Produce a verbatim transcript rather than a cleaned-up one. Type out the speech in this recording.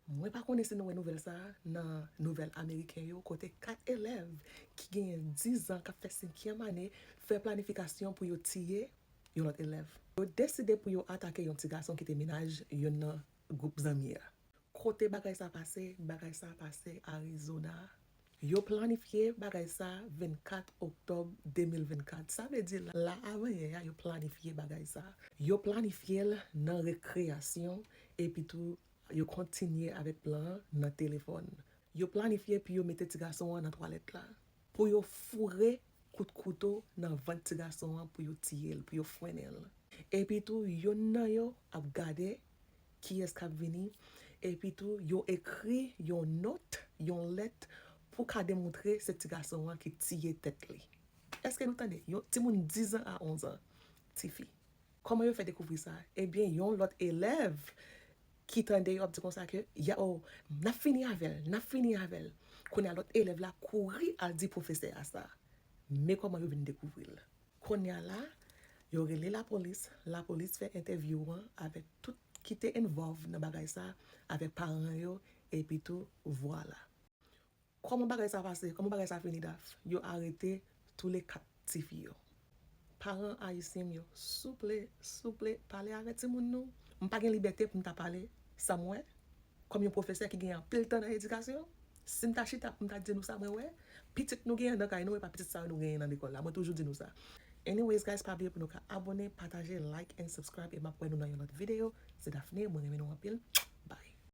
Mwen pa konnen si nou wè nouvèl sa a nan nouvèl ameriken yo, kote kat elèv ki genyen diz an k ap fè senkyèm ane fè planifikasyon pou yo tiye yon lòt elèv. Yo deside pou yo atake yon ti gason ki te mennaj youn nan gwoup zanmi a. Kote bagay sa pase? Bagay sa pase Arizona. Yo planifye bagay sa vennkat oktòb de mil vennkat. Sa vle di la avanyè a, yo planifye bagay sa. Yo planifye l nan rekreyasyon, epi tou yo kontinye avèk plan an nan telefòn. Yo planifye pou yo mete ti gason an nan twalèt la, pou yo foure kout kouto nan vant ti gason an, pou yo tiye l, pou yo frennen l. Epi tou, youn nan yo ap gade kiyès k ap vini. Epi tou, yo ekri yon nòt, yon lèt, pou ka demontre se ti gason an ki tiye tèt li. Èske nou tande? Yon timoun diz an a onz an, tifi. Kòman yo fè dekouvri sa? Ebyen, yon lòt elèv ki tande yo ap di konsa ke, ya, oh, n ap fini avè l, n ap fini avè l. Kounye a, lòt elèv la kouri al di pwofesè a sa. Men kòman yo vin dekouvri l. Kounye a la, yo rele lapolis, lapolis fè entèvyou an avèk tout ki te involve nan bagay sa, avèk paran yo, epi tou, vwala. Kòman bagay sa pase? Kòman bagay sa fini, Daph? Yo arete toule kat tifi yo. Paran ayisyen m yo, souple, souple, pale avè timoun nou. M pa gen libète pou m ta pale sa m wè. Kòm yon pwofesè ki gen anpil tan nan edikasyon, si m ta chita pou m ta di nou sa mwen wè, pitit nou genyen nan kay nou, e pa pitit sa yo nou genyen nan lekòl la. Mwen toujou di nou sa. Anyways, guys, pa bliye pou nou ka abòne, pataje, like and subscribe, e m ap wè nou nan yon lòt videyo. Se Daphné, mwen renmen nou anpil.